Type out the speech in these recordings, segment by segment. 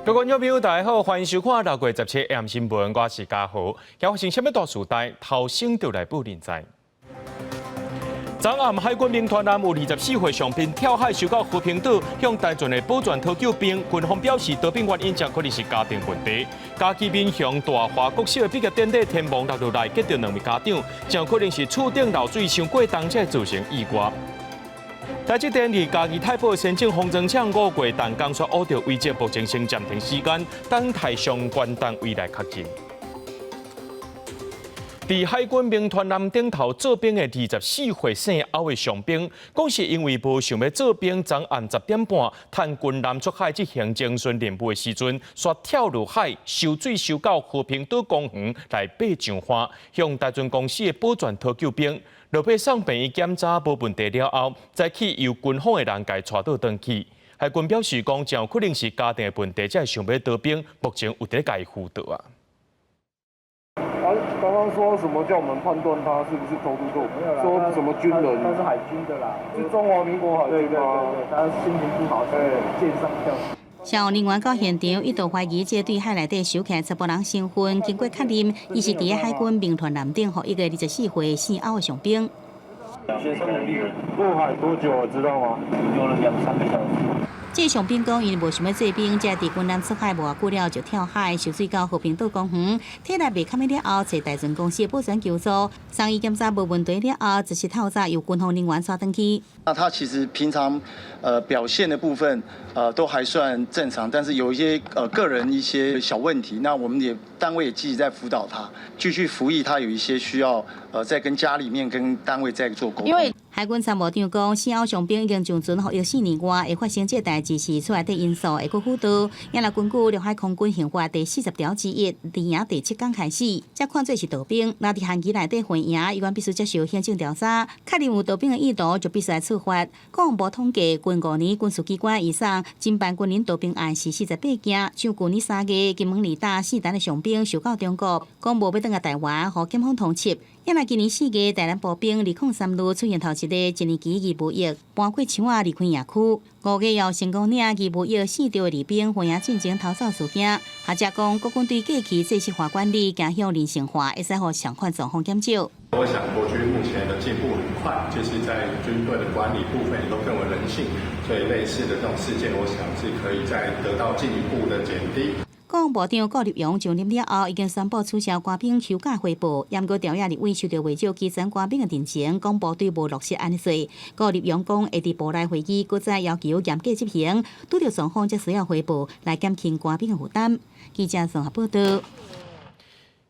各位觀眾朋友，大家好，歡迎收看6月17 AM 新聞，我是嘉豪。今發生啥物大事代，頭先就來報您知。昨暗海軍民團艦有24歲傷兵跳海，游到和平島，向台船的保全拖救兵。軍方表示，逃兵原因誠可能是家庭問題。嘉義民雄大華國小的畢業典禮天幕落落來，結著兩位家長，誠可能是厝頂漏水傷過重，才造成意外。台積電佇嘉義太保先進封裝廠5月動工煞烏著危疾，目前先暫停時間，等待相關單位來確認。佇海軍民團艦頂頭做兵的24歲姓歐的傷兵，講是因為無想欲做兵，昨暗10點半，趁軍艦出海執行偵巡任務的時陣，煞跳入海，游水游到和平島公園來爬上岸，向台船公司的保全拖救兵。落尾送病院檢查無問題了後，才去由軍方的人共帶倒轉去。海軍表示講，誠有可能是家庭的問題，才會想欲逃兵，目前有佇咧共伊輔導啊。他剛剛說什麼叫我們判斷他是不是偷渡客？說什麼軍人？他是海軍的啦，是中華民國海軍嗎？對對對，他心情不好，對，箭上跳。消防人員到現場一度懷疑這對海內底收起查埔人身份，經過確認，伊是佇咧海軍民團艦頂服役的24歲姓歐的傷兵。入海多久了？知道嗎？游了兩三個小時。這傷兵講，𪜶無想欲做兵，才佇軍艦出海無偌久了就跳海，游水到和平島公園，體力袂堪了後，揣台船公司的保全求助，送醫檢查無問題了後，就是透早由軍方人員帶轉去。那他其實平常表現的部分都還算正常，但是有一些個人一些小問題，那我們也單位也積極在輔導他，繼續服役，他有一些需要再跟家裡面跟單位再做溝通。因為海軍參謀長講，姓歐傷兵已經上船服役4年外，會發生這代誌是厝內底因素，會閣輔導。也若根據陸海空軍刑法第40條之一，離營第七工開始，才看做是逃兵。若佇限期內底還營，依然必須接受行政調查，確認有逃兵的意圖，就必須來處罰。國防部統計，近5年軍事機關移送偵辦軍人逃兵案是48件，像舊年3月，金門二打四單的傷兵受到中國，講無欲轉來台灣，予檢方通緝。也若今年4月，台南步兵203旅出現頭一個一年期義務役搬過牆仔離開營區。5月又成功領義務役4兆的二兵還營進前逃走事件。學者講，國軍對過去制式化管理走向人性化，會使予相款狀況減少。我想國軍目前的進步很快，就是在軍隊的管理部分也都更為人性，所以類似的這種事件，我想是可以再得到進一步的減低。國防部長顧立雄上任了後，已經宣布取消官兵休假回報，毋過朝野立委受著袂少基層官兵的陳情，講部隊無落實按呢做。顧立雄講會佇部內會議，閣再要求嚴格執行，拄著狀況則需要回報來減輕官兵的負擔。記者綜合報道。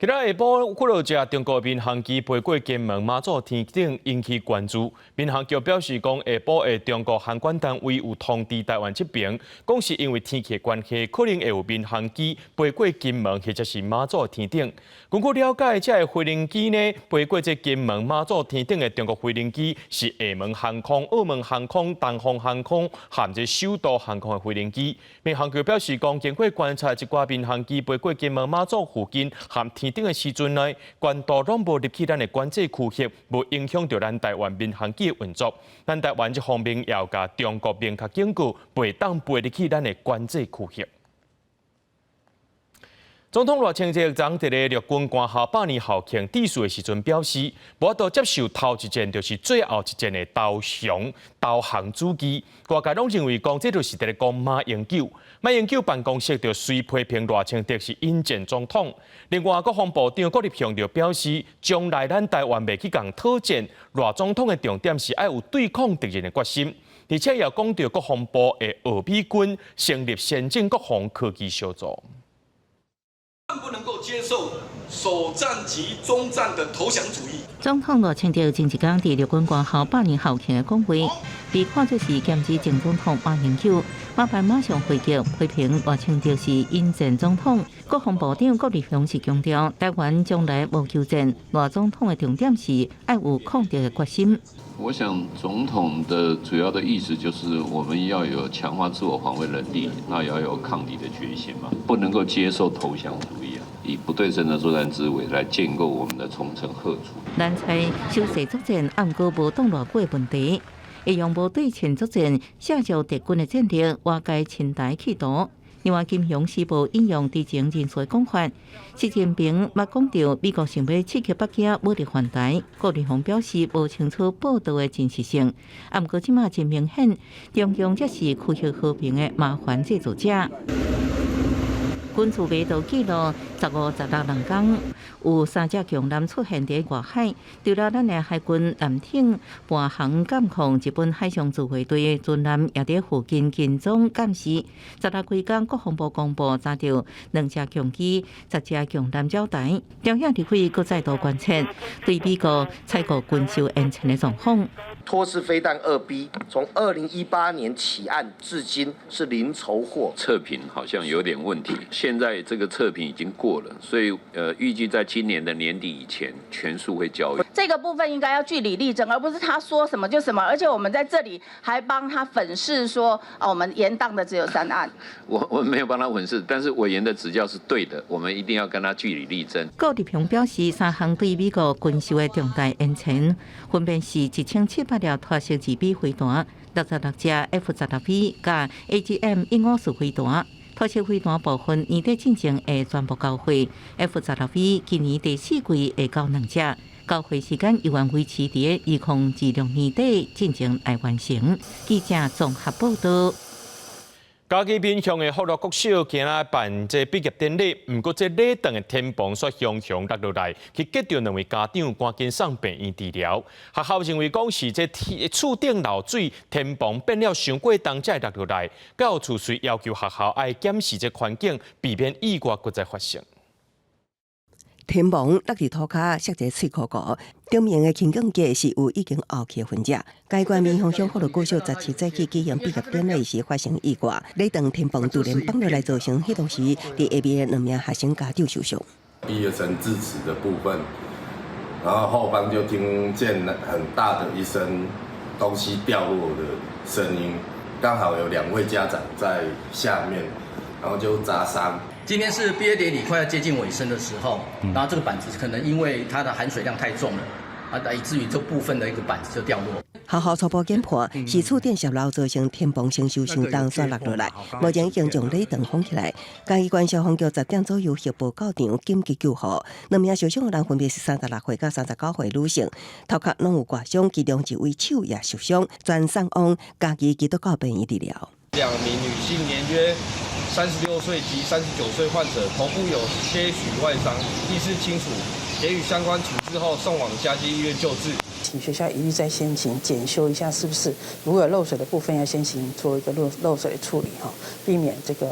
今仔下晡，幾落隻中國民航機飛過金門馬祖天頂，引起關注。民航局表示講，下晡的中國航管單位有通知台灣這邊，講是因為天氣關係，可能會有民航機飛過金門或者是馬祖天頂。根據了解，這个飛行機呢，飛過這金門馬祖天頂的中國飛行機是廈門航空、澳門航空、東方航空和這首都航空的飛行機。民航局表示講，經過觀察，這寡民航機飛過金門馬祖附近和天頂的時陣呢，全都攏無入去咱的管制區域，無影響著咱台灣民航機的運作。咱台灣這方面也有共中國明確警告，袂當飛入去咱的管制區域。總統賴清德昨佇咧陸軍官校百年校慶致辭的時陣表示，無法度接受頭一戰就是最後一戰的投降投降主義。外界攏認為講，這就是佇咧講馬英九。馬英九辦公室就隨批評賴清德是引戰總統。另外，國防部長郭立雄就表示，將來咱台灣袂去共討戰，賴總統的重點是愛有對抗敵人的決心，而且也講著國防部會學美軍成立先進國防科技小組。不能夠接受首戰即終戰的投降主義。總統賴清德前一工佇陸軍官校百年校慶的講話，被看作是劍指前總統馬英九。馬辦馬上回擊，批評賴清德是引戰總統。國防部長郭立雄是強調，台灣將來無求戰，賴總統的重點是愛有抗敵的決心。我想總統的主要的意思就是，我們要有強化自我防衛能力，那也要有抗敵的決心嘛，不能夠接受投降主義啊，以不對稱的作戰思維來建構我們的重層嚇阻。難猜守勢作戰，毋過無擋偌久的問題，會用無對稱作戰，卸掉敵軍的戰力，瓦解親台企圖。另外，金融時報引用知情人士講法，習近平嘛講著美國想欲刺激北京武力犯台。顧立雄表示無清楚報道的真實性，啊，毋過這馬真明顯，中共才是區域和平的麻煩製造者。軍事頻道記錄15、16兩工有三隻強艦出現佇外海，除了咱的海軍艦艇伴航監控，日本海上自衛隊的巡艦也佇附近跟蹤監視。16規工，國防部公布查著兩隻強機、10隻強艦擾台，朝野立委閣再度關切對美國採購軍售延遲的狀況。托式飛彈2B 從2018年起案至今是零籌獲。測評好像有點問題，現在這個測評已經過了，所以預計在今年的年底以前全數會交易。這個部分應該要據理力爭，而不是他說什麼就什麼。而且我們在這裡還幫他粉飾說，哦，我們延宕的只有三案。我沒有幫他粉飾，但是委員的指教是對的，我們一定要跟他據理力爭。顧立雄表示，三項對美國軍售的重大延遲，分別是1700粒拖式2B 飛彈、66隻 F-16V 佮 AGM-154飛彈。拖式飛彈部分年底進前會全部交貨，F-16V 今年第四季會交兩隻，交貨時間猶原維持佇2026年底進前來完成。記者綜合報道。嘉義民雄的福樂國小今仔辦這畢業典禮，毋過這禮堂的天棚煞雄雄落落來，去擊著兩位家長，趕緊送病院治療。學校認為講是這天厝頂漏水，天棚變了傷過重才會落落來。教育處遂要求學校愛檢視這環境，避免意外閣再發生。天棚落佇塗跤，摔一个碎箍箍，頂面的輕鋼架是有已經凹去的痕跡。該縣民雄鄉福樂國小17早起舉行畢業典禮時發生意外，禮堂天棚突然崩落來，造成彼當時佇下面的兩名學生家長受傷。畢業生致辭的部分，然後後方就聽見很大的一聲東西掉落的聲音，剛好有兩位家長在下面，然後就砸傷。今天是畢業典禮快要接近尾聲的時候，然後這個板子可能因為它的含水量太重了，啊，以至於這部分的一個板子就掉落。學校初步研判是厝頂洩漏造成天棚承受傷重，煞落落來。目前已經將禮堂封起來。嘉義縣消防局10點左右協報到場緊急救護，兩名受傷的人分別是36歲佮39歲女性，頭殼攏有割傷，其中一位手也受傷，全送往嘉義基督教病院治療。兩名女性年約36歲及39歲患者，頭部有些許外傷，意識清楚，給予相關處置後送往嘉基醫院救治。請學校一律再先行檢修一下，是不是如果有漏水的部分，要先行做一個漏水的處理哈，避免這個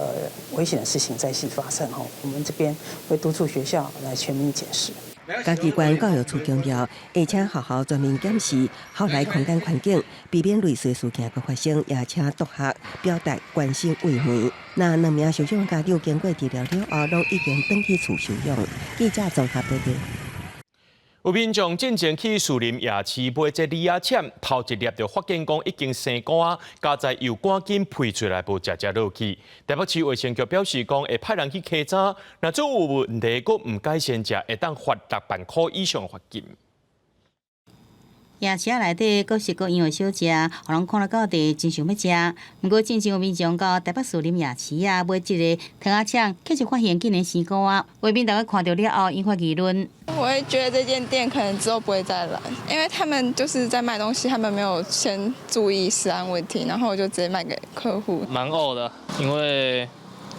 危險的事情再次發生哈。我們這邊會督促學校來全面檢視。嘉義縣教育處強調，會請學校全面檢視校內空間環境，避免類似事件閣發生，也請督學表達關心慰問。那兩名受傷家長經過治療了後，攏已經轉去厝休養。記者綜合報道。有民眾進前去士林夜市買這李仔攕，頭一粒就發現講已經生菇仔，佳哉又趕緊批出來無食食落去。台北市衛生局表示講，會派人去稽查，若做有問題閣毋改善食，會當罰6萬箍以上罰金。夜市仔內底各式各樣的小食，予人看了到底真想欲食。毋過，進前有民眾到台北士林夜市仔買這个糖仔攕，卻是發現竟然生菇仔，畫面大家看著了後，引發議論。我會覺得這間店可能之後不會再來，因為他們就是在賣東西，他們沒有先注意食安問題，然後就直接賣給客戶。蠻嘔的，因為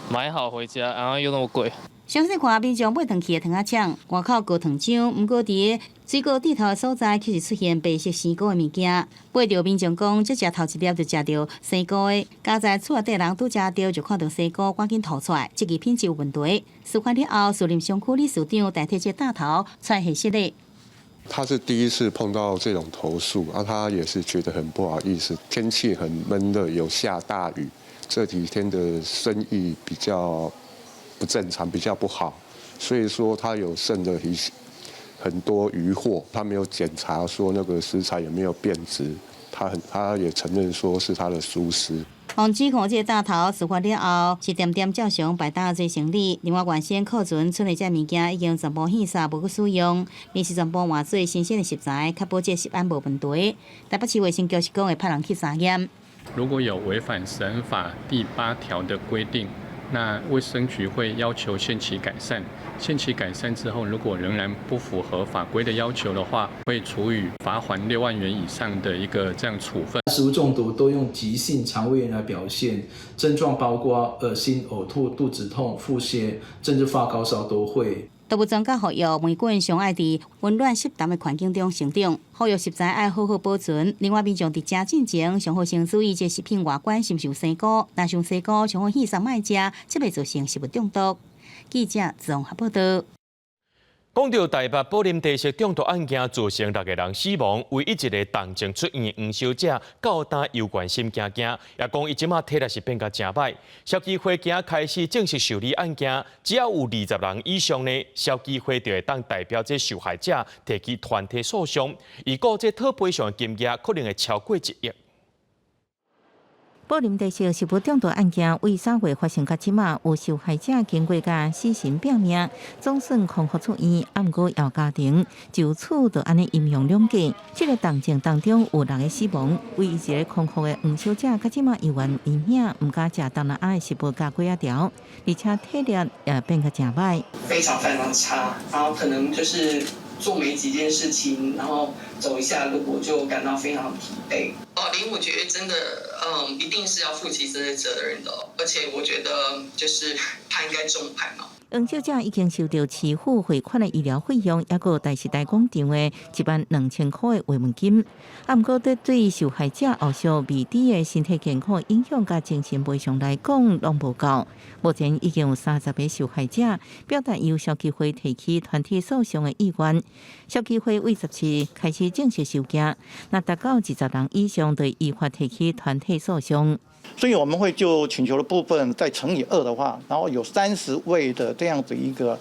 買好回家，然後又那麼貴。詳細看民眾買轉去的糖仔攕，外口高糖漿，毋過佇水果蒂頭的所在，卻是出現白色生菇的物件。買著民眾講，這食頭一粒就食著生菇的，佳哉厝內底人拄食著就看著生菇，趕緊吐出來，這個品質有問題。事發了後，士林商區理事長代替這大頭出來解釋咧。他是第一次碰到這種投訴，啊，他也是覺得很不好意思。天氣很悶熱，有下大雨，這幾天的生意比較不正常，比較不好，所以說他有剩的一些很多餘貨，他沒有檢查說那個食材有沒有變質，他也承認說是他的疏失。黃指控這个大頭事發了後，是點點照常擺檔做生理。另外，原先庫存出的這物件已經全部棄殺，無閣使用，而是全部換做新鮮的食材，確保這食安無問題。台北市衛生局是講會派人去查驗。如果有違反食安法第8條的規定，那衛生局會要求限期改善，限期改善之後，如果仍然不符合法規的要求的話，會處以罰鍰6萬元以上的一個這樣處分。食物中毒都用急性腸胃炎來表現，症狀包括噁心、嘔吐、肚子痛、腹瀉，甚至發高燒都會。動物專家呼籲，霉菌上愛佇溫暖濕澹的環境中成長，呼籲食材愛好好保存。另外，民眾佇食進前，上好先注意這食品外觀是毋是有生菇，若是有生菇，上好棄送莫食，才袂造成食物中毒。記者綜合報道。講到台北柏林茶色中毒案件，造成六個人死亡，唯一一个重症出院的黃小姐，到今猶原心驚驚，也講伊這馬體力是變甲誠䆀。消基會今開始正式受理案件，只要有20人以上呢，消基會就會當代表這受害者提起團體訴訟，預估這討賠償金額可能會超過1億。柏林茶色食物中毒案件，為3月發生到這馬，有受害者經過共死神拚命，總算康復出院。啊，毋過姚家庭就此就按呢陰陽兩隔。這个動靜當中有六個死亡，唯一一个康復的黃小姐，到這馬猶原陰影，毋敢食東南亞的食物佮粿仔條，而且體力也變甲誠䆀。非常非常差，然後可能就是做沒幾件事情，然後走一下路我就感到非常疲憊。哦，林，我覺得真的，一定是要負起這些責任的，而且我覺得就是他應該重判哦。黃小姐已經收到市府匯款的醫療費用，抑閣大時代廣場的1萬2千箍的慰問金。啊，毋過對受害者後續未知的身體健康影響佮精神賠償來講，攏無夠。目前已經有30個受害者表達由消基會提起團體訴訟的意願。消基會為17開始正式收件，若達到20人以上，就依法提起團體訴訟。所以我們會就請求的部分再乘以2的話，然後有30位的這樣子一個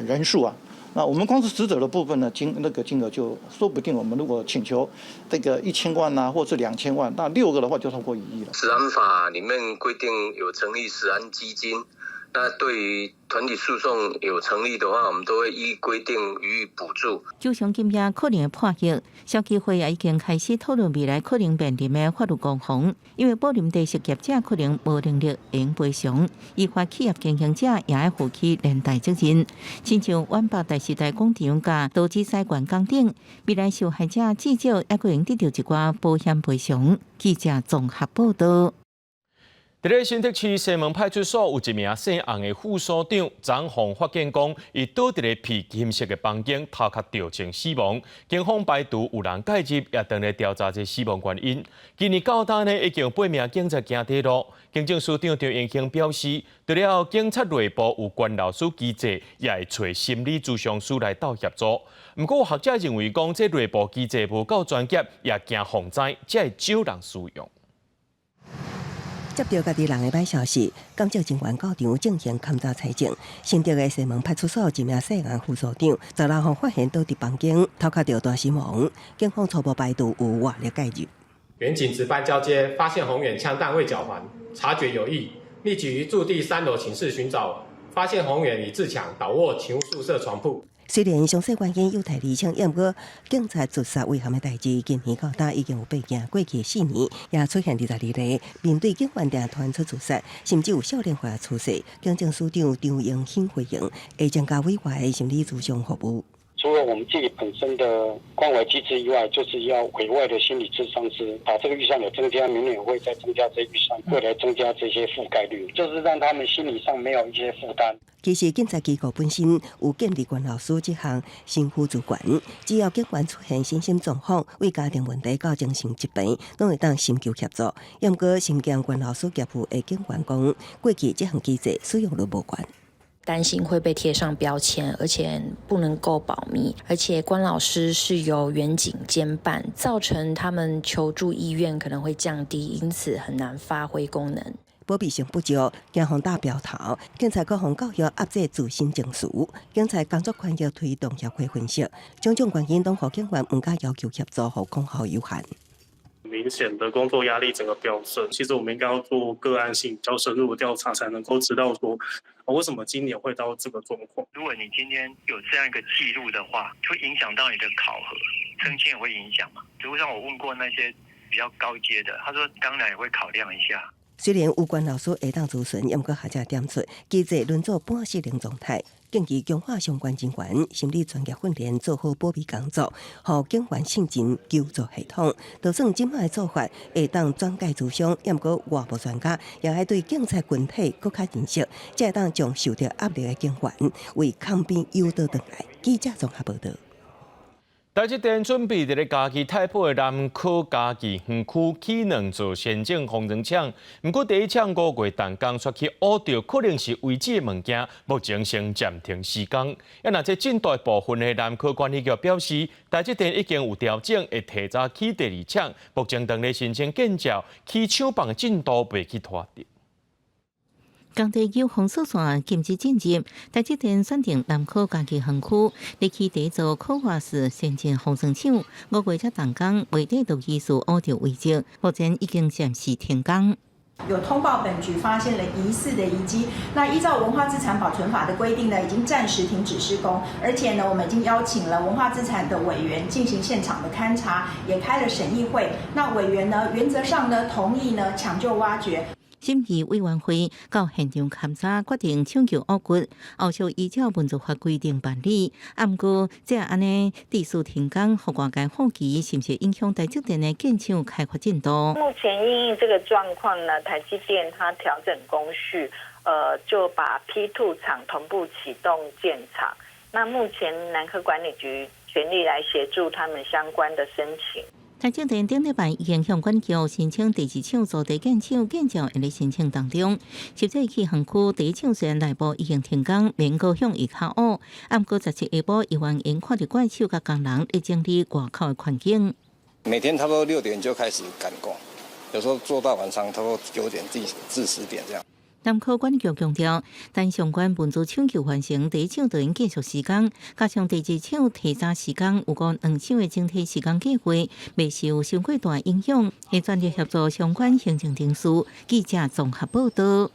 人數啊，那我們光是死者的部分呢，那個金額就說不定，我們如果請求這個1000萬啊，或是2000萬，那六個的話就超過1億了。食安法裡面規定有成立食安基金，那對於團體訴訟有成立的話，我們都會依規定予以補助。賠償金額可能會破億，消基會也已經開始討論未來可能面臨的法律攻防，因為柏林茶色業者可能無能力用賠償，依法企業經營者也愛負起連帶責任。親像遠北大時代廣場佮多芝西縣工頂，未來受害者至少也可能得到一寡保險賠償。記者綜合報道。佇咧新竹市西門派出所有一名姓洪的副所長，昨昏發現講，伊倒佇咧被金色的房間，頭殼著槍死亡。警方排除有人介入，也正咧調查這死亡原因。今年到今呢，已經有八名警察行佇路。警政署長張榮興表示，除了警察內部有關老師機制，也會揣心理諮商師來鬥協助。毋過學者認為講，這內部機制無夠專業，也驚防災，才會少人使用。接著家己人的䆀消息，檢警人員到場進行勘查採證。新竹的西門派出所一名姓洪副所長，十六號發現倒佇房間，頭殼著彈死亡。警方初步排除有外力介入。員警值班交接，發現洪遠槍彈未繳還，察覺有異，立即於駐地三樓寢室尋找，發現洪遠已自強倒臥勤務宿舍床鋪。雖然詳細原因有待釐清，毋過警察自殺遺憾的代誌，今年到今已經有八件，過去4年也出現22例。面對警員定傳出自殺，甚至有少年化趨勢，警政署長張榮興回應，會增加委外的心理諮商服務。除了我們自己本身的關懷機制以外，就是要委外的心理諮商師，把這個預算有增加，明年會再增加這預算，未來增加這些覆蓋率，就是讓他們心理上沒有一些負擔。其實警察機構本身有建立關老師這項身負資權，只要警員出現身心狀況，為家庭問題到精神疾病，攏會當尋求協助。毋過身兼關老師業務的警員講，過去這項機制使用率無懸。擔心會被貼上標籤，而且不能夠保密，而且關老師是由員警兼辦，造成他們求助意願可能會降低，因此很難發揮功能。保密性不足，驚予打標頭，警察閣予教育壓制自身情緒，警察工作權力推動協會分析，種種原因攏予警員毋敢要求協助，予功效有限。明顯的工作壓力整個飆升，其實我們應該要做個案性較深入的調查，才能夠知道說，為什麼今年會到這個狀況。如果你今天有這樣一個記錄的話，會影響到你的考核，升遷也會影響嘛。比如像我問過那些比較高階的，他說當然也會考量一下。雖然有關老師會當諮詢，毋過學者點出機制輪做半失靈狀態，建議強化相關人員心理專業訓練，做好保密工作，予警員信任求助系統。就算這擺的做法會當轉介諮商，毋過外部專家也愛對警察群體閣較認識，才會當將受著壓力的警員為空邊誘導轉來。記者綜合報道。台積電準備佇咧嘉義太埔的南科嘉義園區起兩座先進風電廠，毋過第一廠5月動工煞去挖著可能是違規的物件，目前先暫停施工。啊，若這真大部分的南科管理局表示，台積電已經有調整，會提早起第二廠，目前正咧申請建照，起廠房的進度袂去拖著。工地由封鎖線禁止進入，台積電選定南科嘉義園區，欲起第一座可華式先進風電廠，5月才動工，月底就疑似挖著遺跡，目前已經暫時停工。有通報本局發現了疑似的遺跡，那依照文化資產保存法的規定呢，已經暫時停止施工，而且呢，我們已經邀請了文化資產的委員進行現場的勘查，也開了審議會。那委員呢，原則上呢，同意呢搶救挖掘。審議委員會到現場勘查，決定搶救挖掘，後續依照文資法規定辦理。啊，毋過這按呢臨時停工，予外界好奇，是毋是影響台積電的建廠開發進度？目前因應這個狀況呢，台積電它調整工序，就把 P2 廠同步啟動建廠。那目前南科管理局全力來協助他們相關的申請。台積電頂禮拜已經向管局申請第二廠租地建廠，建照會咧申請當中。實際去園區第一廠雖然內部已經停工，免閣向伊跤挖。毋過17下晡，猶原會看著怪手佮工人咧整理外口的環境。每天差不多6點就開始趕工，有時候做到晚上差不多9點至10點這樣。南科管理局強調，等相關文資搶救完成，第一廠就會繼續施工，加上第二廠提早施工，有關兩廠的整體施工計劃袂受傷過大影響，會全力協助相關行政程序。記者綜合報道。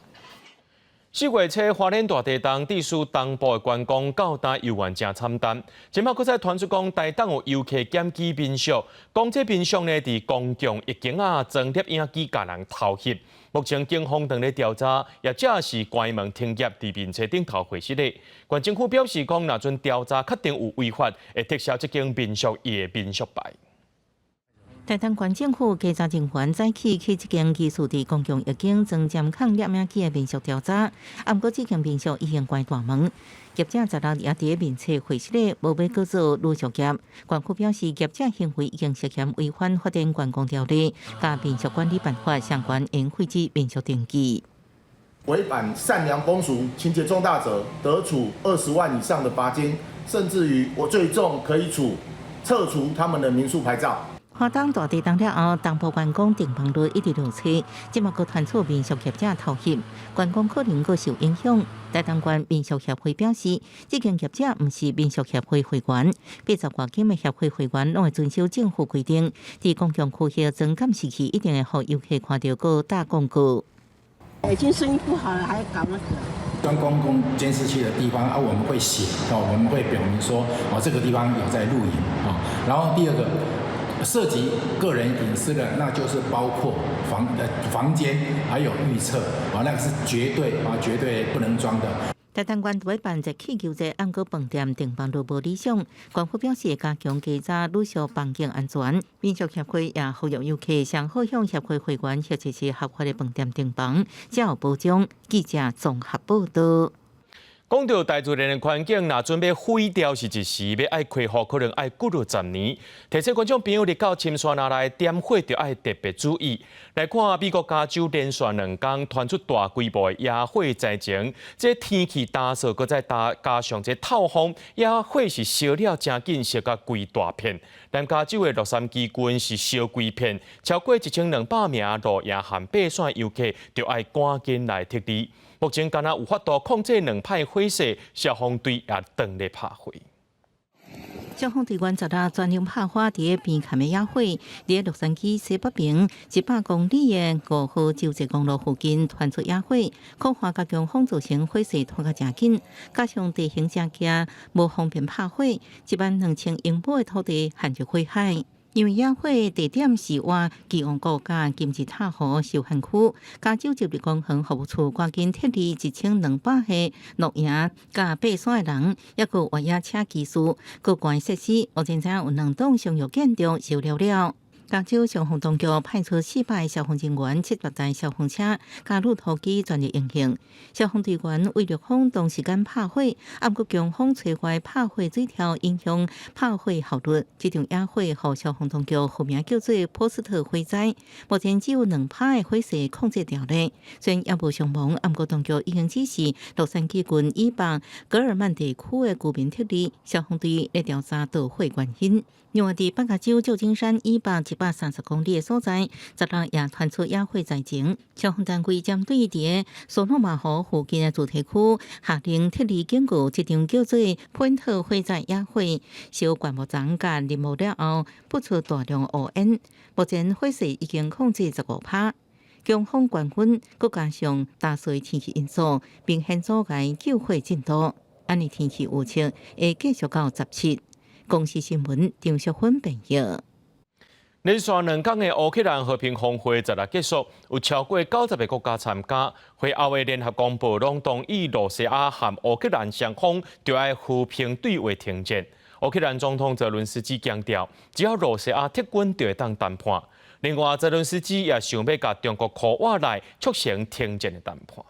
4月初，花蓮大地震，致使東部的觀光到今猶原誠慘淡。這擺閣再傳出講，台東有遊客檢舉民宿，講這民宿呢，佇公共浴間仔裝攝影機共人偷翕。目前警方正咧調查，業者是關門停業，佇面冊頂頭回實的。縣政府表示講，若陣調查確定有違法，會撤銷這間民宿伊的民宿牌。台東縣政府稽查人員早起去這間疑似佇公共浴間裝監控攝影機的民宿調查，毋過這間民宿已經關大門。業者16也佇面冊回實咧，無欲閣做旅宿業。縣府表示，業者行為已經涉嫌違反發展觀光條例、佮民宿管理辦法相關，應廢止民宿登記。違反善良風俗，情節重大者，得處20萬以上的罰金，甚至於我最重可以處撤除他們的民宿牌照。花東大地震了後，東部觀光訂房率一直落車，這擺閣傳出民宿業者偷翕，觀光可能閣受影響。台東縣民宿協會表示，這間業者毋是民宿協會會員，80外間的協會會員攏會遵守政府規定，佇公共區域裝監視器一定會予遊客看著閣打廣告。已經生意不好了，還搞那個？裝公共監視器的地方啊，我們會寫哦，我們會表明說哦，這個地方有在錄影啊。然後第二個。涉及個人隱私的，那就是包括房間還有浴廁啊，那個是絕對啊，絕對不能裝的。台東縣舉辦熱氣球節，毋過飯店訂房率無理想。縣府表示加強稽查旅宿環境安全。民宿協會也呼籲遊客上好向協會會員或者是合法的飯店訂房，才有保障。記者綜合報道。講到大自然的環境，若準備毀掉是一時，欲愛恢復可能愛幾落十年。提醒觀眾朋友，入到深山內來點火，就愛特別注意。來看美國加州連續2工傳出大規模的野火災情，這天氣乾燥，閣再加上這透風，野火是燒了誠緊，燒甲規大片。南加州的洛杉磯郡是燒規片，超過1200名露營和爬山遊客，就愛趕緊來撤離。目前敢若有法度控制兩擺火勢，消防隊也正咧拍火。消防隊員昨昏專用拍火佇邊崁的野火，佇洛杉磯西北邊100公里的5號州際公路附近傳出野火，苦旱佮強風造成火勢拖甲誠緊，加上地形誠崎，無方便拍火，1萬2千英畝的土地陷入火海。因為野火地點是倚基隆谷佮金字塔湖休閒區，加州州立公園服務處趕緊撤離1200個露營佮爬山的人，抑閣越野車騎士，高懸設施，目前知影有兩棟商業建築燒了了。加州消防當局派出400消防人員、70台消防車佮率拖機全力應應。消防隊員為陸方長時間拍火，毋過強風吹壞拍火水柱，影響拍火效率。這場野火予消防當局號名叫做波斯特火災。目前只有2%的火勢控制牢咧，雖然猶無傷亡，毋過當局已經指示洛杉磯郡以北格爾曼地區的居民撤離。消防隊咧調查導火原因。另外，佇北加州舊金山以北130公里的所在，十六也傳出野火災情。消防單位針對佇個索諾瑪湖附近的住宅區下令撤離警告，這場叫做噴特火災野火，燒灌木叢佮林木了後，噴出大量烏煙。目前火勢已經控制15%。強風關溫，閣加上大水天氣因素，明顯阻礙救火進度。按呢天氣預測會繼續到17。公視新聞張淑芬編譯。連續2天的烏克蘭和平峰會十六結束，有超過90個國家參加。會後的聯合公報攏同意露西亞和烏克蘭雙方著愛和平對話停戰。烏克蘭總統澤倫斯基強調，只要露西亞撤軍，就會當談判。另外，澤倫斯基也想欲共中國箍倚來促成停戰的談判。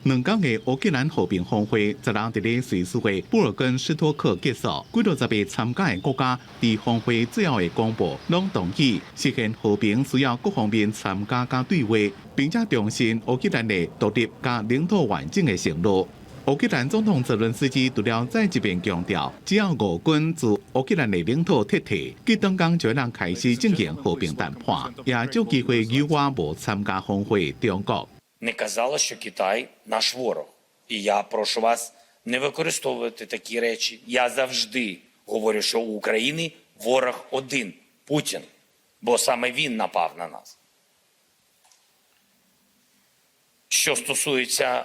2天的烏克蘭和平峰會，十六佇咧瑞士的布爾根斯托克結束。幾落十個參加的國家，佇峰會最後的公報，攏同意實現和平需要各方面參加佮對話，並且重申烏克蘭的獨立佮領土完整的承諾。烏克蘭總統澤倫斯基除了再一遍強調，只要俄軍自烏克蘭的領土撤退，隔當天就會開始進行和平談判，也借機會誘惑無參加峰會的中國。 Не казала, що Китай наш ворог. І я прошу вас не використовувати такі речі. Я завжди говорю, що у України ворог один Путін, бо саме він напав на нас. Що стосується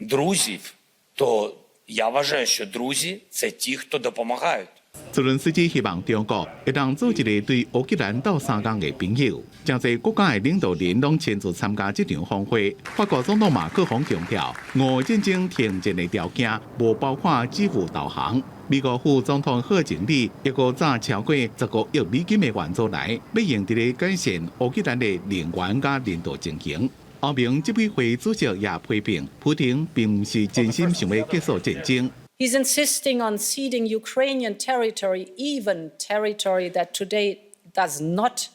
друзів, то я вважаю, що друзі це ті, хто допомагають. 澤倫斯基希望中國會當做一个對烏克蘭鬥相共的朋友。誠濟國家的領導人攏親自參加這場峰會。法國總統馬克宏強調，俄烏戰爭停戰的條件無包括支付投降。美國副總統賀錦麗抑閣早超過15億美金的援助來，欲用佇咧改善烏克蘭的能源佮人道情形。歐盟執委會主席也批評，普丁並毋是真心想欲結束戰爭。 He's insisting on ceding Ukrainian territory, even territory that today does not,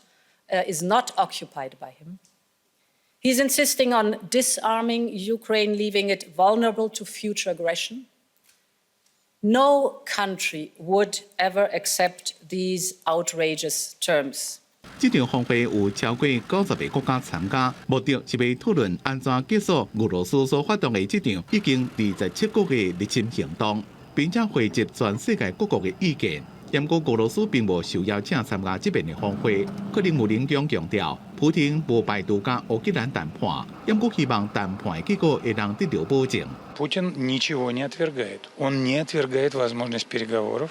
is not occupied by him. He's insisting on disarming Ukraine, leaving it vulnerable to future aggression. No country would ever accept these outrageous terms. 這場峰會有超過90個國家參加，目的是欲討論按怎結束俄羅斯所發動的這場已經27個月的入侵行動，並且匯集全世界各國的意見。毋過俄羅斯並無受邀請參加這遍的峰會。克里姆林宮強調，普丁無排除佮烏克蘭談判，毋過希望談判的結果會當得到保證。 Путин ничего не отвергает. Он не отвергает возможность переговоров.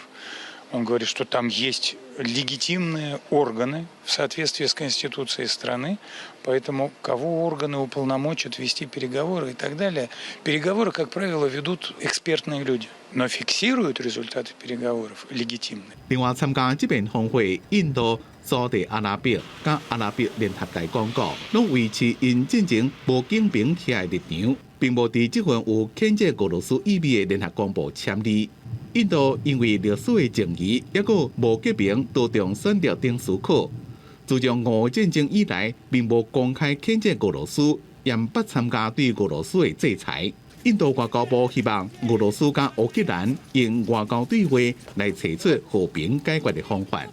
Он говорит, что там есть легитимные органы в соответствии с Конституцией страны, поэтому кого органы уполномочат вести переговоры и так далее. Переговоры, как правило, ведут экспертные люди, но фиксируют результаты переговоров легитимные. 另外，參加這遍峰會，印度、沙特阿拉伯佮阿拉伯聯合大公國，攏維持𪜶進前無結盟起來的立場，並無佇這份有譴責俄羅斯意味的聯合公報簽字。印度因為歷史的情誼，抑閣無結盟，多重選擇頂思考。自從俄烏戰爭以來，並無公開譴責俄羅斯，也毋捌參加對俄羅斯的制裁。印度外交部希望俄羅斯佮烏克蘭用外交對話來揣出和平解決的方法。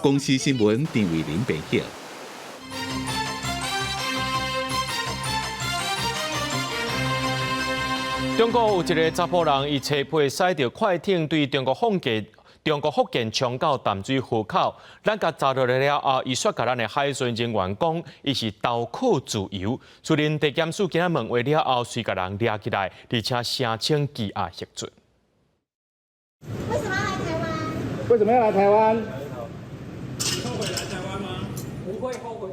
公視新聞陳慧琳編譯。中國有一个查埔人，伊車批駛著快艇對中國福建衝到淡水河口，咱共查落來了後，伊煞共咱的海巡人員講，伊是投靠自由。雖然地檢署今仔問話了後，隨共人掠起來，而且聲稱羈押核准。為什麼要來台灣？為什麼要來台灣？不會後悔。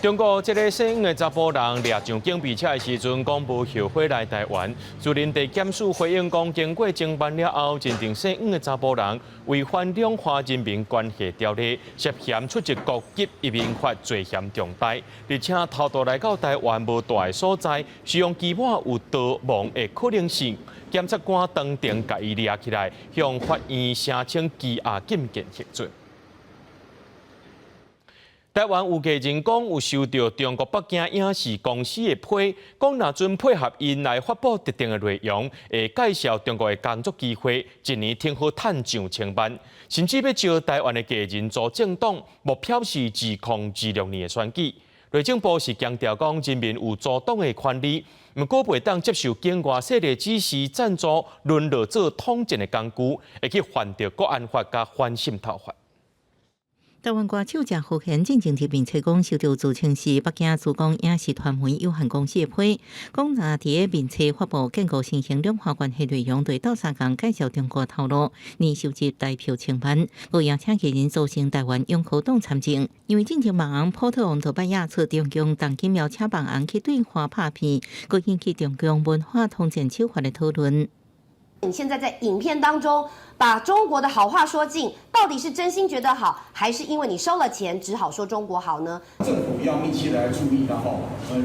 中國這个姓黃的查埔人掠上警備車的時陣，講無後悔來台灣。士林地檢署回應講，經過偵辦了後，認定姓黃的查埔人違反兩岸人民關係條例，涉嫌觸及國籍移民法，罪嫌重大，而且偷渡來到台灣無蹛的所在，收容期滿有逃亡的可能性。檢察官當庭共伊掠起來，向法院申請羈押禁見核准。台灣有藝人講有收著中國北京影視公司的批，講若準配合𪜶來發布特定的內容，會介紹中國的工作機會，一年挺好趁上千萬，甚至欲招台灣的藝人組政黨，目標是2026年的選舉。內政部是強調講，人民有組黨的權利，毋過袂當接受境外勢力指示贊助，淪落做統戰的工具，會去犯著國安法佮反滲透法。台灣歌手謝和弦進前佇面冊講收著自稱是北京曙光影視傳媒有限公司的批，講若佇咧面冊發布建構新型兩岸關係內容，對鬥相共介紹中國頭路，年收入台票千萬，閣邀請藝人組成台灣永和黨參政。因為進前網紅波特王頭擺演出中共重金邀請網紅去對華拍片，閣引起中共文化統戰手法的討論。你現在在影片當中把中國的好話說盡，到底是真心覺得好，還是因為你收了錢，只好說中國好呢？政府要密切來注意，然後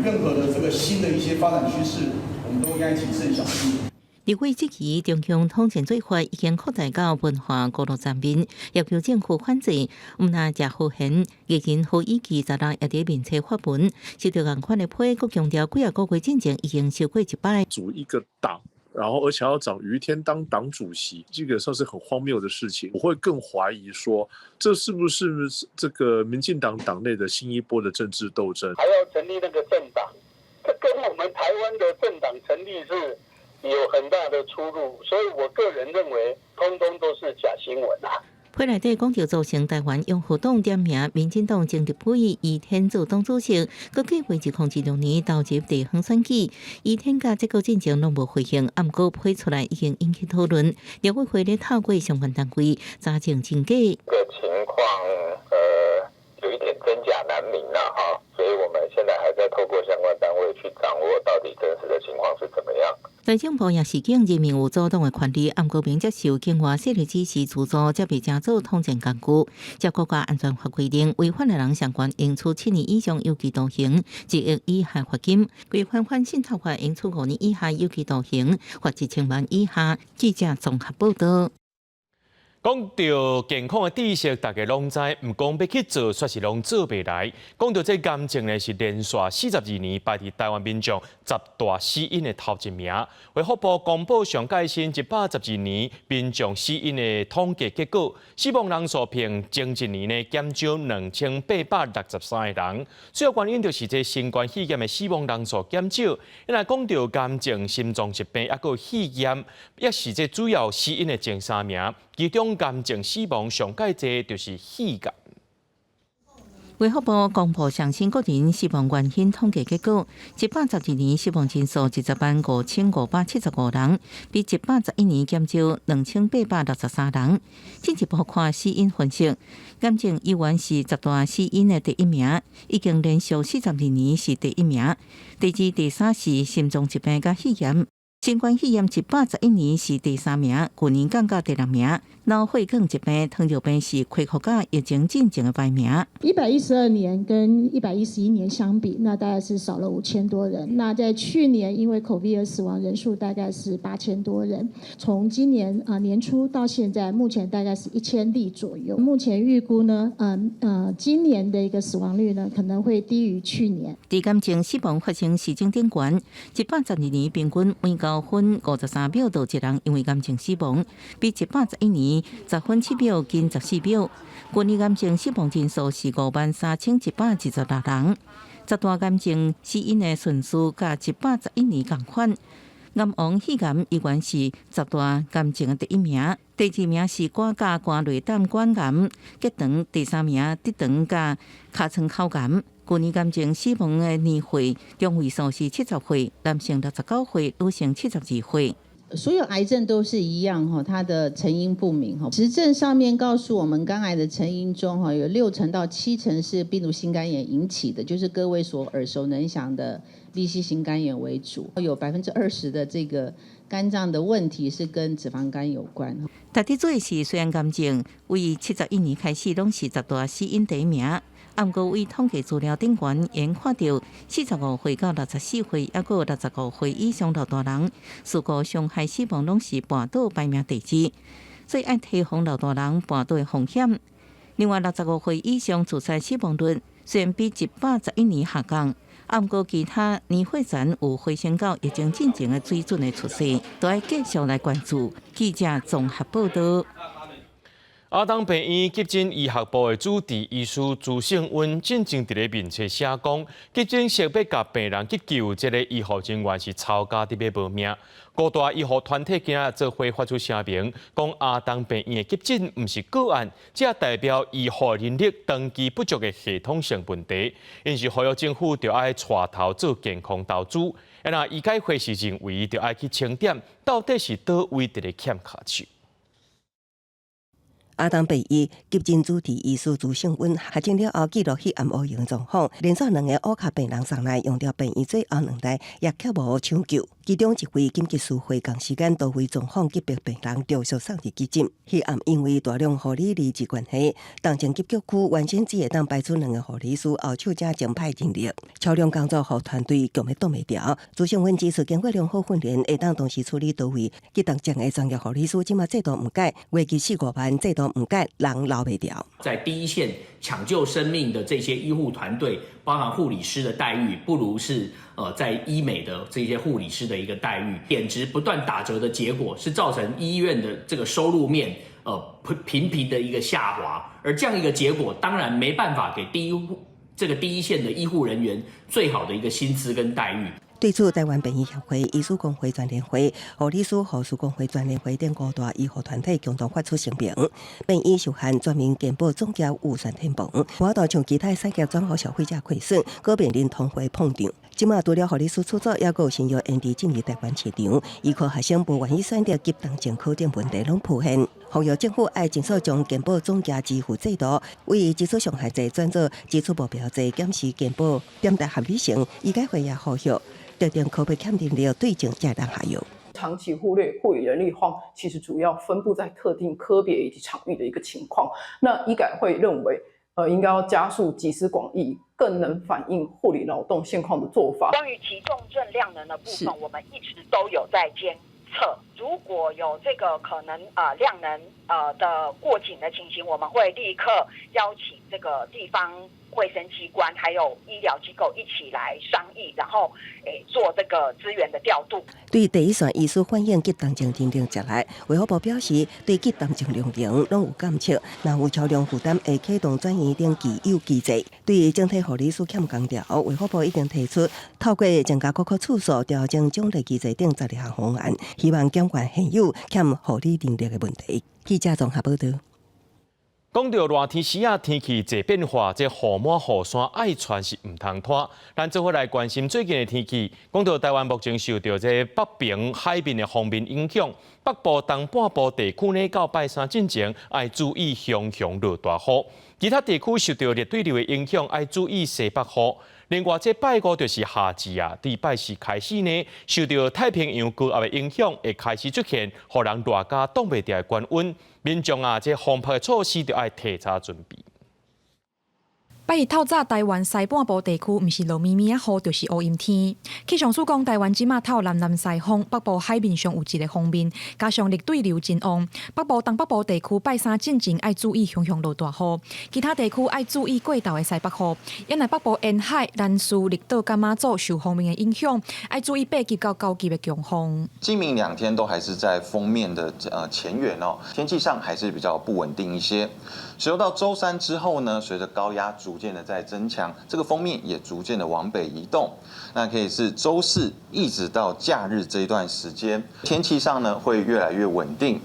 任何的這個新的一些發展趨勢，我們都應該謹慎小心。立委質疑中共統戰做法已經擴大到文化娛樂層面，要求政府反制。毋但謝和弦藝人何以琪昨日也佇面冊發文，收著仝款的批，閣強調幾仔個月進前已經收過一擺。組一個黨。然後，而且要找余天當黨主席，這個算是很荒謬的事情。我會更懷疑說，這是不是這個民進黨黨內的新一波的政治鬥爭？還要成立那個政黨，這跟我們台灣的政黨成立是有很大的出入，所以我個人認為，通通都是假新聞啊。批內底講著組成台灣擁護黨點名民進黨前立委余天做黨主席，閣計劃2026年投入地方選舉。余天佮這個進前攏無回應，毋過批出來已經引起討論。立委會咧透過相關單位查證真假。個情況，有一點真假難明啦，哈，所以我們現在還在透過相關單位去掌握到底真實的情況是怎麼樣。內政部也是講人民有組黨的權利，毋過袂接受境外勢力指示資助，才袂成做統戰工具。照國家安全法規定，違反的人相懸應處7年以上有期徒刑、1億以下罰金；違反反滲透法，應處5年以下有期徒刑，罰1000萬以下。記者綜合報導。講著健康的知識，大家攏知，毋過欲去做，卻是攏做袂來。講著這癌症呢，是連續42年排佇台灣民眾十大死因的頭一名。衛福部公布上蓋新112年民眾死因的統計結果，死亡人數比前一年呢減少2863個人。主要原因就是這新冠肺炎的死亡人數減少。因為講著癌症、心臟疾病，抑閣肺炎，也是這主要死因的前三名。其中癌症死亡上蓋濟就是肺癌。衛福部公布上新個人死亡原因統計結果，112年死亡人數205,575人，比111年減少2863人。進一步看死因分析，癌症依然是十大死因的第一名，已經連續42年是第一名。第二、第三是心臟疾病佮肺炎。新冠肺炎111年是第三名，去年降到第六名。腦血管疾病、糖尿病是恢復佮疫情進前的排名。 112年跟111年相比，那大概是少了5000多人。那在去年因為 COVID 而死亡人數大概是8000多人。從今年啊年初到現在，目前大概是1000例左右。目前預估呢，今年的一個死亡率呢，可能會低於去年。佇癌症死亡發生時鐘頂懸，112年平均每9分53秒就一人因為癌症死亡，比111年10分7秒近14秒。去年癌症死亡人數是53,126人，十大癌症死因的順序佮111年仝款。癌王肺癌依然是十大癌症的第一名，第二名是肝佮肝內膽管癌，結腸第三名直腸佮尻川口癌。去年癌症死亡的年歲中位數是70歲，男性69歲，女性72歲。所有癌症都是一樣哈，它的成因不明哈。實證上面告訴我們，肝癌的成因中哈，有6成到7成是病毒性肝炎引起的，就是各位所耳熟能詳的 B C 型肝炎為主。有20%的這個肝臟的問題是跟脂肪肝有關。值得注意是，雖然癌症為71年開始攏是十大死因第一名，毋過為統計資料頂懸，研看著45歲到64歲，抑閣65歲以上老大人，事故傷害死亡攏是跋倒排名第二，所以愛提防老大人跋倒的風險。另外，65歲以上自殺死亡率雖然比111年下降，毋過其他年歲層有回升到疫情進前的水準的趨勢，都愛繼續來關注。記者綜合報道。阿東病院急診醫學部的主治醫師朱勝溫進前佇咧面冊寫講，急診室欲共病人急救，這个醫護人員是抄家佇欲無命。五大醫護團體今仔做伙發出聲明，講阿東病院的急診毋是個案，這代表醫護人力長期不足的系統性問題。𪜶是呼籲政府著愛帶頭做健康投資。啊，醫改會是認為著愛去清點，到底是佗位佇咧欠跤手。阿東病院急診主治醫師朱勝溫確診了後，記錄彼暗烏閒狀況，連續兩個烏跤病人送來，用著病院最後兩台也卻無搶救。其中一位緊急事會仝時間多位狀況急迫病人陸續送佇急診。彼暗因為大量護理離職關係，重症急救區原先只會當排出兩个護理師，後手才增派人力，超量工作予團隊強欲擋袂牢。朱勝溫指出，經過良好訓練，會當同時處理多位急重症的專業護理師，這馬制度毋改，月給4、5萬，制度毋改，人留袂牢。在第一線搶救生命的這些醫護團隊，包含護理師的待遇，不如是在醫美的這些護理師的一個待遇，點值不斷打折的結果，是造成醫院的這個收入面頻頻的一個下滑，而這樣一個結果，當然沒辦法給第一線的醫護人員最好的一個薪資跟待遇。對此，台灣病院協會、醫師公會全聯會、護理師護士公會全聯會等五大醫護團體共同發出聲明，病院受限全民健保總額預算天崩，無法度像其他產業轉予消費者虧損，閣面臨通貨膨脹。這馬除了護理師出走，抑閣有新藥研製進入台灣市場，醫科學生無願意選擇急重症科等問題攏浮現。呼籲政府愛盡速將健保總額支付制度為支出上限制轉做支出目標制，檢視健保點達合理性。醫改會也呼籲特定科別欠人力對症才當下藥。長期忽略護理人力荒，其實主要分布在特定科別以及場域的一個情況。那醫改會認為，應該要加速集思廣益，更能反映護理勞動現況的做法。關於急重症量能的部分，我們一直都有在監測。如果有這個可能量能的過緊的情形，我們會立刻邀請這個地方衛生機關還有醫療機構一起來商議，然後做這個資源的調度。對第一線醫師反映急重症人力食力，衛福部表示對急重症量能攏有監測，若有超量負擔會啟動轉院等既有機制。對整體護理師欠工潮，衛福部已經提出透過增加國考次數、調整獎勵機制等12項方案，希望減緩現有欠護理人力的問題。記者綜合報道。講到熱天時啊，天氣濟變化，這雨滿雨衫愛穿是毋通拖。咱做伙來關心最近的天氣。講到台灣目前受著這北爿海面的鋒面影響，北部東半部地區呢，到拜三進前愛注意熊熊落大雨。其他地區受著熱對流的影響，愛注意西北雨。另外，這拜五就是夏至啊，佇拜四開始呢，受著太平洋高壓的影響，會開始出現，予人熱甲擋袂牢的高溫。民眾啊，這防曬的措施著愛提早準備。拜一透早，台灣西半部地區毋是落暝暝仔雨，就是烏陰天。氣象署講，台灣這馬透南南西風，北部海面上有一个鋒面，加上熱對流真旺，北部東北部地區拜三進前愛注意熊熊落大雨，其他地區愛注意過晝的西北雨。因為北部沿海、南勢、綠島佮馬祖受鋒面的影響，愛注意8級到9級的強風。今明兩天都還是在鋒面的前緣哦，天氣上還是比較不穩定一些。隨後到週三之後呢，隨着高壓逐漸的在增強，這個鋒面也逐漸的往北移動。那可以是週四一直到假日這一段時間，天氣上呢會越來越穩定。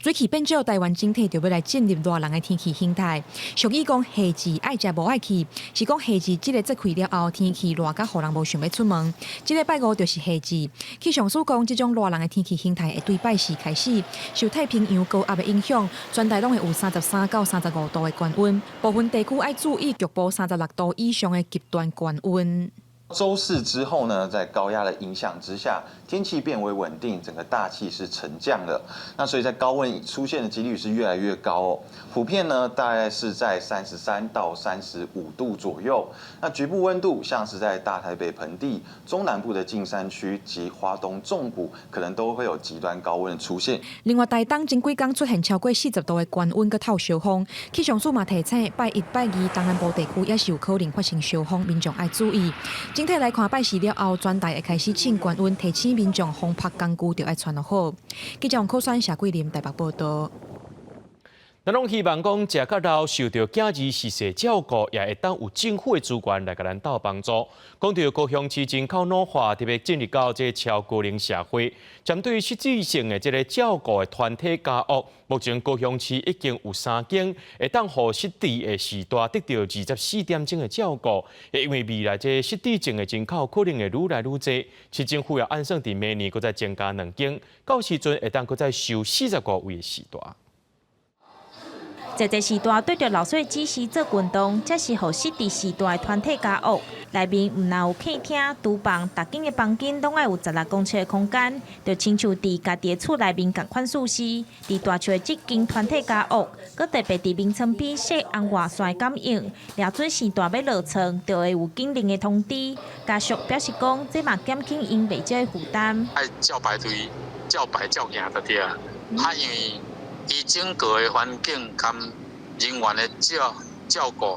水汽變少，台灣整體就欲來進入熱人的天氣形態。俗語講夏至愛食無愛去，是講夏至這個節氣了後，天氣熱甲予人無想欲出門。這禮拜五就是夏至。氣象署講，這種熱人的天氣形態會對拜四開始，受太平洋高壓的影響，全台攏會有33到35度的高溫，部分地區愛注意局部36度以上的極端高溫。週四之後呢，在高壓的影響之下，天氣變為穩定，整個大氣是沉降的。那所以在高溫出現的幾率是越來越高哦。普遍呢，大概是在33到35度左右。那局部溫度，像是在大台北盆地、中南部的近山區及花東縱谷，可能都會有極端高溫的出現。另外，台東前幾工出現超過40度的高溫，閣透燒風。氣象署嘛提醒，拜一、拜二東南部地區也是有可能發生燒風，民眾愛注意。整體來看，拜四了後，全台會開始轉懸溫，提醒民眾風曝工具著愛穿好。記者王可選、謝桂林台北報道。咱攏希望講，食甲老受著囝兒實際照顧，也會當有政府的資源來共咱鬥幫助。講著高雄市人口老化，特別進入到這個超高齡社會，針對失智症的這个照顧的團體家屋，目前高雄市已經有三間會當予失智的序大得著24點鐘的照顧。因為未來這失智症的人口可能會愈來愈濟，市政府也按算佇明年閣再增加兩間，到時陣會當閣再收45位的序大。濟濟序大對著流水指示做運動，這是予失智序大的團體家屋。內面毋但有客廳、廚房，逐間的房間攏愛有16公尺的空間，就親像佇家己的厝內面仝款設施。佇大樹的這間團體家屋，閣特別佇眠床邊設紅外線感應，掠準序大欲落床，就會有警鈴的通知。家屬表示講，這嘛減輕𪜶袂少的負擔。愛照排隊，照排照行就對啊。啊，因為伊整個的環境佮人員的照顧，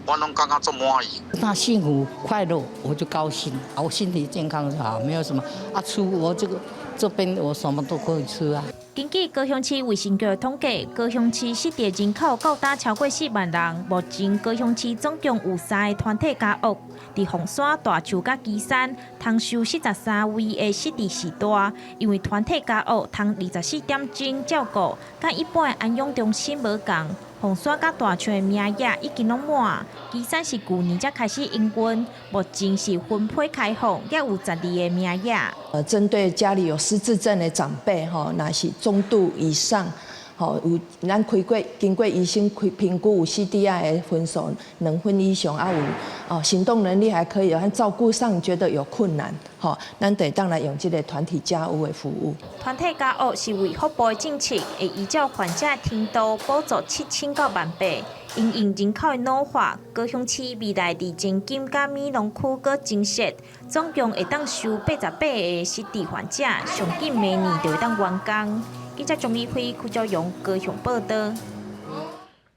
我攏感覺足滿意。他幸福快樂，我就高興。我身體健康就好，沒有什麼啊。吃我這個這邊我什麼都可以吃啊。根據高雄市衛生局的統計，高雄市失智人口高達超過4萬人。目前高雄市總共有三个團體家屋，佇鳳山、大樹佮旗山，通收43位的失智序大。因為團體家屋通24點鐘照顧，佮一般的安養中心無仝。鳳山佮大樹的名額已經攏滿，旗山是舊年才開始營運，目前是分批開放，猶有12個名額。針對家裡有失智症的長輩，吼，若是中度以上，吼，有咱開過經過醫生開評估有 CDI 的分數2分以上，啊有哦行動能力還可以，和照顧上覺得有困難，吼，咱就會當來用這个團體家屋的服務。團體家屋是衛福部的政策，會依照患者的程度補助7000到18,000。因應人口的老化，高雄市未來佇前金佮美濃區閣增設，總共會當收88個失智患者，上緊明年就會當完工。記者鍾立輝、柯昭勇高雄報導。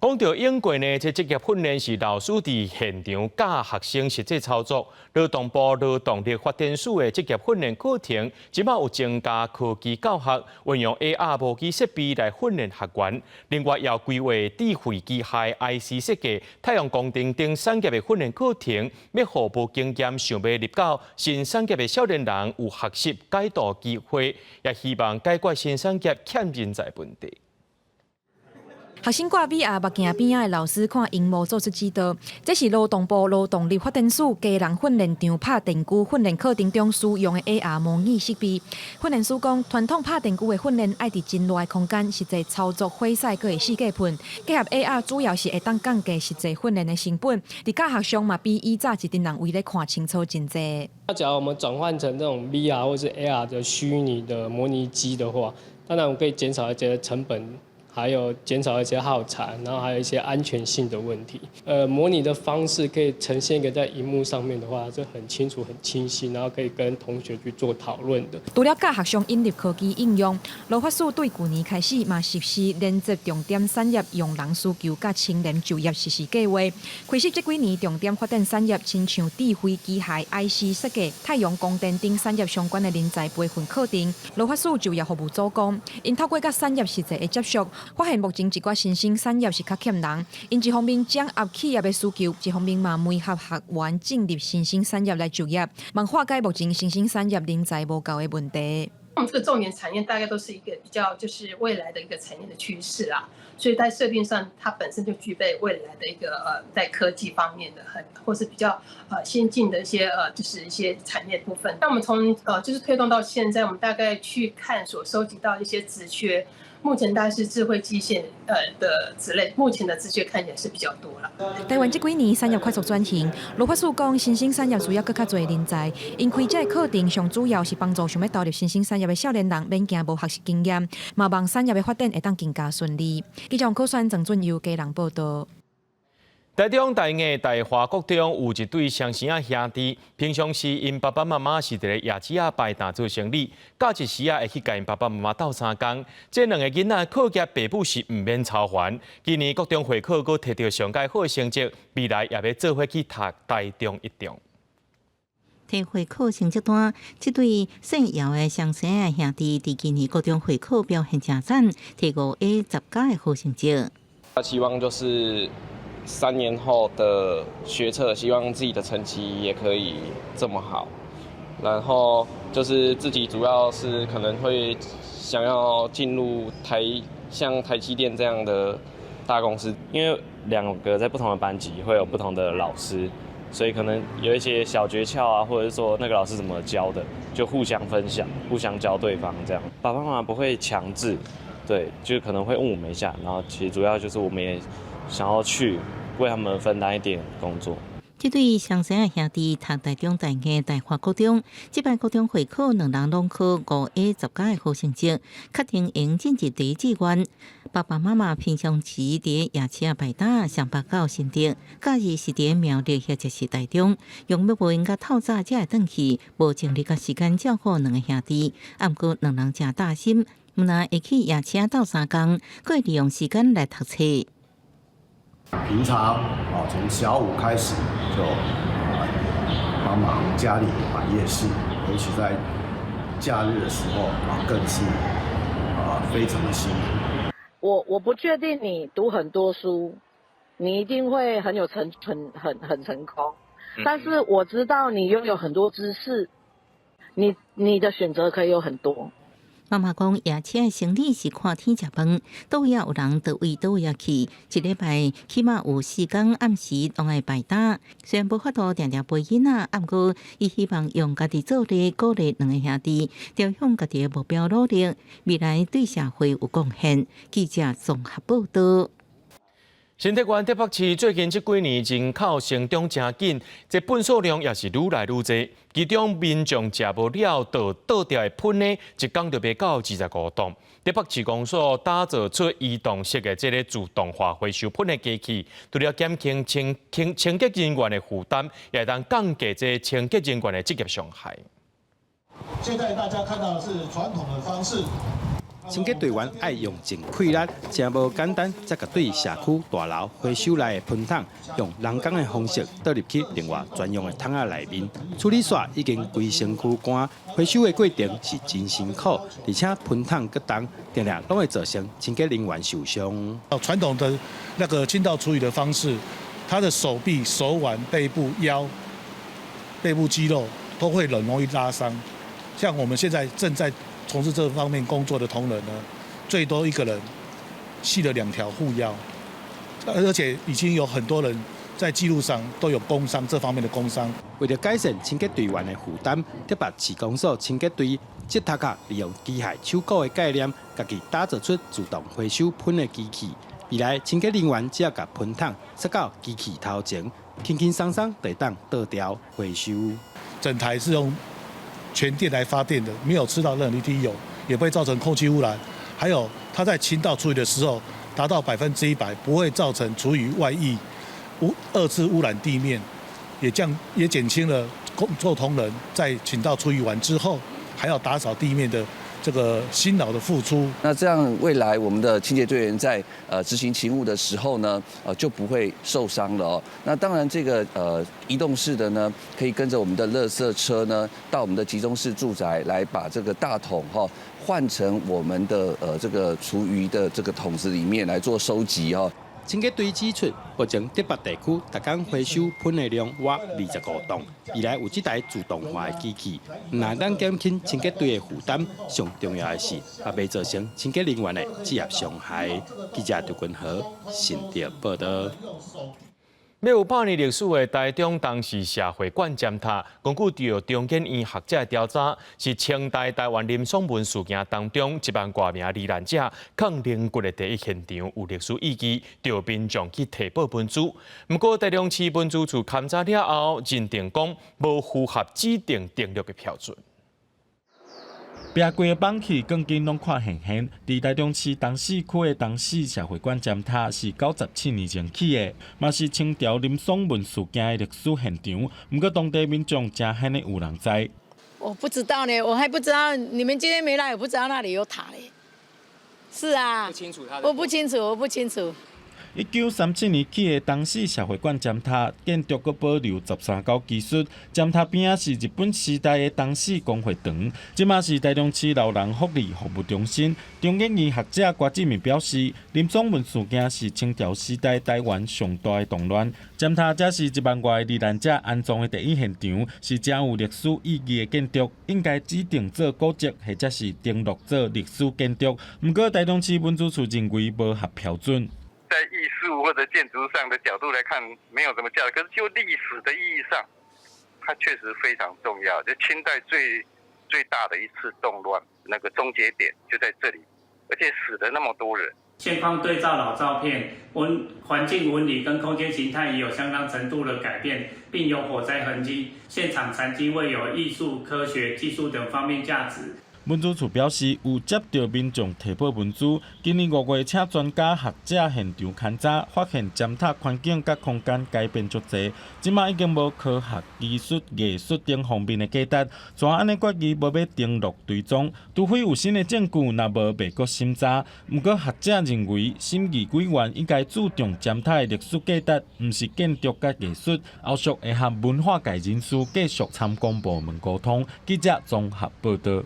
講著英國呢，這職業訓練是老師佇現場教學生實際操作。勞動部勞動力發展署的職業訓練課程，這擺有增加科技教學，運用 AR 模擬設備來訓練學員。另外，也有規劃智慧機械、IC 設計、太陽光電等產業的訓練課程，欲予無經驗想欲入到新產業的少年人有學習改道機會，也希望解決新產業欠人才問題。學生掛 VR 目鏡邊仔的老師看螢幕做出指導，這是勞動部勞動力發展署基人訓練場拍電鋸訓練課程中使用的 AR 模擬設備。訓練師講，傳統拍電鋸的訓練愛佇真熱的空間實際操作火勢，閣會四界噴。結合 AR 主要是會當降低實際訓練的成本，佇教學上嘛比以早一陣人圍咧看清楚真濟。那假如我們轉換成這種 VR 或是 AR 的虛擬的模擬機的話，當然我們可以減少一些成本。還有減少一些耗材，然後還有一些安全性的問題。模擬的方式可以呈現一個在螢幕上面的話，就很清楚、很清晰，然後可以跟同學去做討論的。除了教學上引入科技應用，勞發署對舊年開始嘛實施連接重點產業用人需求佮青年就業實施計劃。開始這幾年重點發展產業，親像智慧機械、IC 設計、太陽光電等產業相關的人才培訓課程。勞發署就業服務組講，𪜶透過佮產業實際的接觸，發現目前一寡新興產業是較欠人，𪜶一方面掌握企業的需求，一方面嘛媒合學員進入新興產業來就業，望化解目前新興產業人才無夠的問題。我們這個重點產業大概都是一個比較就是未來的一個產業的趨勢啊，所以在設定上，它本身就具備未來的一個在科技方面的很或是比較先進的一些就是一些產業部分。那我們從就是推動到現在，我們大概去看所收集到一些職缺，目前大概是智慧機械的之類，目前的職缺看起來是比較多啦。台灣這幾年產業快速轉型，羅法樹講，新興產業需要閣較濟人才。𪜶開這個課程上主要是幫助想欲投入新興產業的少年人免驚無學習經驗，嘛望產業的發展會當更加順利。記者王可選、鄭俊佑家人報道。台中大雅大華國中有一對雙生仔兄弟，平常時𪜶爸爸媽媽是佇咧夜市仔擺檔做生意，假日時仔會去共𪜶爸爸媽媽鬥相共。這兩个囡仔課業爸母是毋免操煩。今年國中會考閣提著上蓋好成績，未來也欲做伙去讀台中一中。提會考成績單，這對姓姚的雙生仔兄弟，佇今年國中會考表現誠讚，提5A 10+的好成績。他期望就是3年後的學測，希望自己的成績也可以這麼好。然後就是自己主要是可能會想要進入像台積電這樣的大公司，因為兩個在不同的班級會有不同的老師，所以可能有一些小訣竅啊，或者是說那個老師怎麼教的，就互相分享，互相教對方這樣。爸爸媽媽不會強制，對，就可能會問我們一下，然後其實主要就是我們也想要去為他們分擔一點工作。這對雙生仔兄弟讀台中大雅大華國中，這擺國中會考兩人攏考5A 10+的好成績，確定會進入第一志願。爸爸媽媽平常時佇夜市仔擺檔，雙北到新竹，假日是佇苗栗或者是台中，用欲無閒佮透早才會轉去，無精力佮時間照顧兩個兄弟。毋過兩人誠擔心，毋但會去夜市仔鬥相共，閣會利用時間來讀冊。平常啊，從小五開始就幫忙家裡擺夜市，尤其在假日的時候啊，更是啊非常的辛苦。我不確定你讀很多書，你一定會很有成很很很成功，但是我知道你擁有很多知識，你的選擇可以有很多。媽媽講，夜市的生意是看天食飯，佗位有人佗位佗位去，一禮拜起碼有四工暗時攏愛擺檔。雖然無法度定定陪囡仔，毋過伊希望用家己做例鼓勵兩個兄弟，朝向家己的目標努力，未來對社會有貢獻。記者綜合報道。新竹縣竹北市最近這幾年人口成長誠緊，這糞掃量也是愈來愈濟。其中民眾食無了倒倒掉的糞呢，一工就賣到25噸。竹北市公所打造出移動式的這个自動化回收糞的機器，除了減輕清潔人員的負擔，也會當降低這清潔人員的職業傷害。現在大家看到的是傳統的方式。清潔隊員愛用盡氣力，誠無簡單，才共對社區大樓回收來的糞桶，用人工的方式倒入去另外專用的桶仔內面。處理煞已經規身軀乾，回收的過程是真辛苦，而且糞桶閣重，定定攏會造成清潔人員受傷。傳統的那個傾倒處理的方式，他的手臂、手腕、背部、腰、背部肌肉都會很容易拉傷。像我們現在正在從事這方面工作的同仁呢，最多一個人繫了兩條護腰，而且已經有很多人在記錄上都有工傷這方面的工傷。為了改善清潔隊員的負擔，竹北市公所清潔隊這頭殼利用機械手鉬的概念，家己打造出自動回收糞的機器。未來清潔人員只要共糞桶塞到機器頭前，輕輕鬆鬆就會當倒掉回收。整台是用全電來發電的，沒有吃到任何一滴油，也不會造成空氣污染。還有，它在傾倒處理的時候，達到100%，不會造成廚餘外溢、二次污染地面，也減輕了工作同仁在傾倒廚餘完之後，還要打掃地面的這個辛勞的付出。那這樣未來我們的清潔隊員在執行勤務的時候呢，就不會受傷了哦。那當然這個移動式的呢，可以跟着我們的垃圾車呢，到我們的集中式住宅來把這個大桶哈換成我們的這個廚餘的這個桶子裡面來做收集哦。清潔隊指出，目前竹北地區逐工回收噴的量約25噸，未來有這台自動化的機器，毋但減輕清潔隊的負擔，上重要的是，也袂造成清潔人員的職業傷害。記者劉君和新竹報導。欲有百年歷史的台中東勢社會館尖塔，根據著中研院學者調查，是清代台灣林爽文事件當中一萬外名罹難者囥靈骨的第一現場，有歷史意義，著民眾去提報文資。毋過台中市文資處勘查了後，認定講無符合指定登錄的標準。拚規个綁起，鋼筋攏看現現。佇台中市東勢區的東勢社會館尖塔是97年前起的，嘛是清朝林爽文事件的歷史現場。毋過當地民眾誠罕的有人知。我不知道呢，我還不知道，你們今天沒來，我不知道那裡有塔咧。是啊，不清楚我不清楚，我不清楚。1937年起的東勢社會館尖塔建築，閣保留十三溝技術。尖塔邊仔是日本時代的東勢公會堂，這馬是台中市老人福利服務中心。中研院學者郭志明表示，林爽文事件是清朝時代台灣上大的動亂，尖塔才是1萬外罹難者安葬的第一現場，是誠有歷史意義的建築，應該指定做古蹟或者是登錄做歷史建築。毋過台中市文資處認為無合標準。在藝術或者建築上的角度來看，沒有什麼價值。可是就歷史的意義上，它確實非常重要。就清代最最大的一次動亂，那個終結點就在這裡，而且死了那麼多人。現況對照老照片，溫環境紋理跟空間形態已有相當程度的改變，並有火災痕跡，現場殘跡未有藝術、科學、技術等方面價值。文資處表示，有接著民眾提報文資，今年5月請專家學者現場勘查，發現尖塔環境佮空間改變足濟，這馬已經無科學、技術、藝術等方面的價值，怎按呢決議無欲登錄追蹤？除非有新的證據，若無袂閣審查。毋過學者認為，審議委員應該注重尖塔的歷史價值，毋是建築佮藝術。後續會和文化界人士繼續參公部門溝通。記者綜合報導。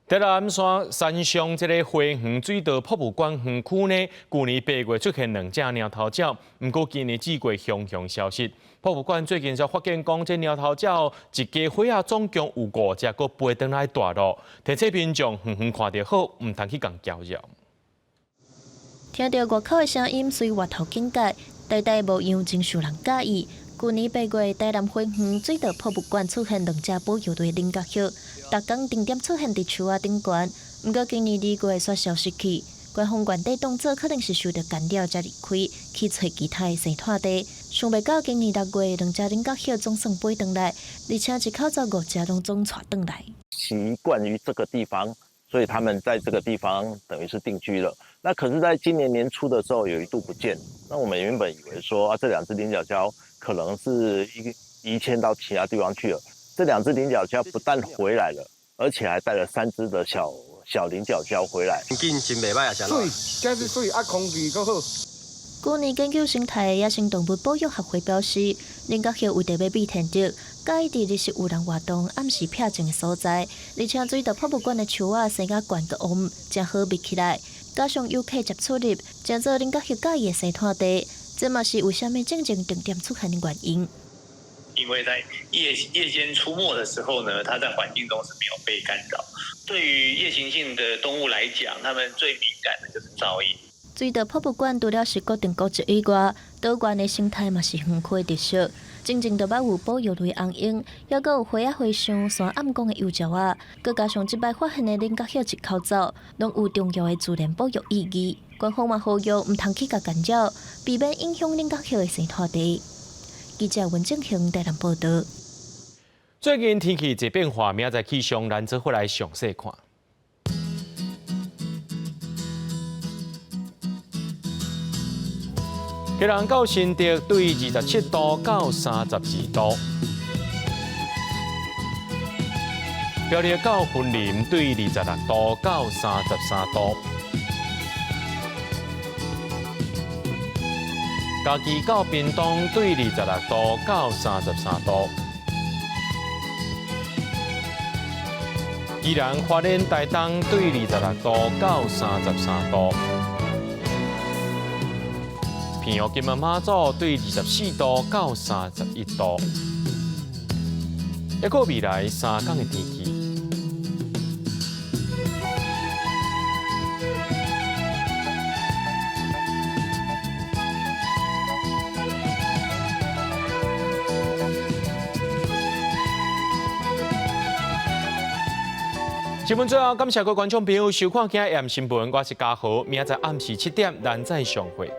台南山山上這个花園水道博物館園區呢，舊年8月出現兩隻貓頭鳥，毋過今年四月雄雄消失。博物館最近才發現講，這貓頭鳥一家伙仔總共有五隻，閣飛轉來大陸，提醒民眾遠遠看著好，毋通去共攪擾。聽著外口的聲音，隨外頭警覺，呆呆模樣真受人佮意。舊年8月，台南花園水道博物館出現兩隻保育類領角鴞，逐工定點出現佇樹仔頂懸。毋過今年2月煞消失去，官方原底當作可能是受著干擾才離開，去揣其他的生態地。想袂到今年6月，兩隻領角鴞總算飛轉來，而且一口走五隻攏總帶轉來。習慣於這個地方，所以他們在這個地方等於是定居了。那可是，在今年年初的時候，有一度不見。那我們原本以為說啊，這兩隻領角鴞可能是移遷到其他地方去了。這兩隻領角鴞不但回來了，而且還帶了三隻的小小領角鴞回來。環境真袂䆀啊，媠，這是媠啊，空氣閣好。舊年研究生態的野生動物保育學會表示，領角鴞為著欲避天敵，佮意佇日式有人活動、暗時僻靜的所在，而且水道博物館的樹仔生甲懸閣旺，誠好密起來。加上遊客捷出入，成做領角鴞佮意的生態地，這嘛是為啥物進前定點出現的原因。因為在夜間出沒的時候呢，它在環境中是沒有被干擾。對於夜行性的動物來講，它們最敏感的就是噪音。水道博物館除了是國定古蹟以外，島原的生態嘛是園區的特色。進前就捌有保育類紅鷹，猶閣有花仔和尚、山暗公的幼鳥仔，閣加上這擺發現的領角鴞一口走，攏有重要的自然保育意義。官方嘛呼籲毋通去共干擾，避免影響領角鴞的生態地。記者溫正興台南報導。最近天氣濟變化，明仔載氣象咱做伙來詳細看。基隆到新竹對27度到32度，苗栗到雲林對26度到33度，嘉義到屏東對26度到33度，宜蘭花蓮台東對26度到33度。片哦。金門馬祖對24度到31度。一個未來3工的天氣。新聞最後，感謝各位觀眾朋友收看今日新聞，我是嘉豪，明仔載暗時7點，咱再相會。